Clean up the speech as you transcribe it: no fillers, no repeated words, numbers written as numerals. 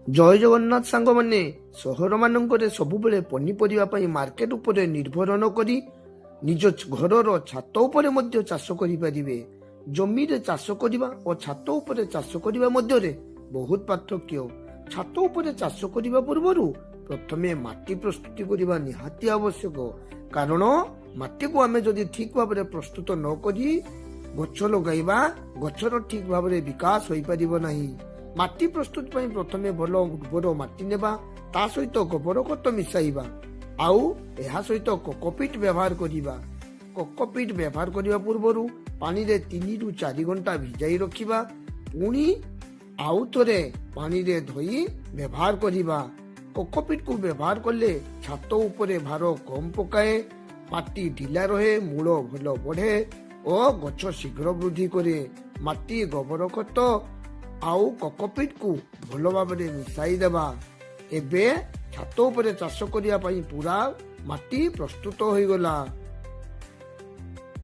ଜୟ ଜଗନ୍ନାଥ ସାଙ୍ଗମାନେ। ସହରମାନଙ୍କରେ ସବୁବେଳେ ପନିପରିବା ପାଇଁ ମାର୍କେଟ ଉପରେ ନିର୍ଭର ନ କରି ନିଜ ଘରର ଛାତ ଉପରେ ମଧ୍ୟ ଚାଷ କରିପାରିବେ। ଜମିରେ ଚାଷ କରିବା ଓ ଛାତ ଉପରେ ଚାଷ କରିବା ମଧ୍ୟରେ ବହୁତ ପାର୍ଥକ୍ୟ। ଛାତ ଉପରେ ଚାଷ କରିବା ପୂର୍ବରୁ ପ୍ରଥମେ ମାଟି ପ୍ରସ୍ତୁତି କରିବା ନିହାତି ଆବଶ୍ୟକ, କାରଣ ମାଟିକୁ ଆମେ ଯଦି ଠିକ ଭାବରେ ପ୍ରସ୍ତୁତ ନ କରି ଗଛ ଲଗାଇବା, ଗଛର ଠିକ ଭାବରେ ବିକାଶ ହୋଇପାରିବ ନାହିଁ। ମାଟି ପ୍ରସ୍ତୁତ ପାଇଁ ପ୍ରଥମେ ଭଲ ଉର୍ବର ମାଟି ନେବା, ତା ସହିତ ଗୋବର ଖତ ମିଶାଇବା ଆଉ ଏହା ସହିତ କୋକୋପିଟ୍ ବ୍ୟବହାର କରିବା। କୋକୋପିଟ୍ ବ୍ୟବହାର କରିବା ପୂର୍ବରୁ ପାଣିରେ 3ରୁ 4 ଘଣ୍ଟା ଭିଜାଇ ରଖିବା, ପୁଣି ଆଉ ଥରେ ପାଣିରେ ଧୋଇ ବ୍ୟବହାର କରିବା। କୋକୋପିଟ୍କୁ ବ୍ୟବହାର କଲେ ଛାତ ଉପରେ ଭାର କମ୍ ପକାଏ, ମାଟି ଢିଲା ରହେ, ମୂଳ ଭଲ ବଢେ ଓ ଗଛ ଶୀଘ୍ର ବୃଦ୍ଧି କରେ। ମାଟି, ଗୋବର ଖତ ଆଉ କୋକୋପିଟ୍କୁ ଭଲ ଭାବରେ ମିଶାଇ ଦେବା। ଏବେ ଛାତ ଉପରେ ଚାଷ କରିବା ପାଇଁ ପୁରା ମାଟି ପ୍ରସ୍ତୁତ ହୋଇଗଲା।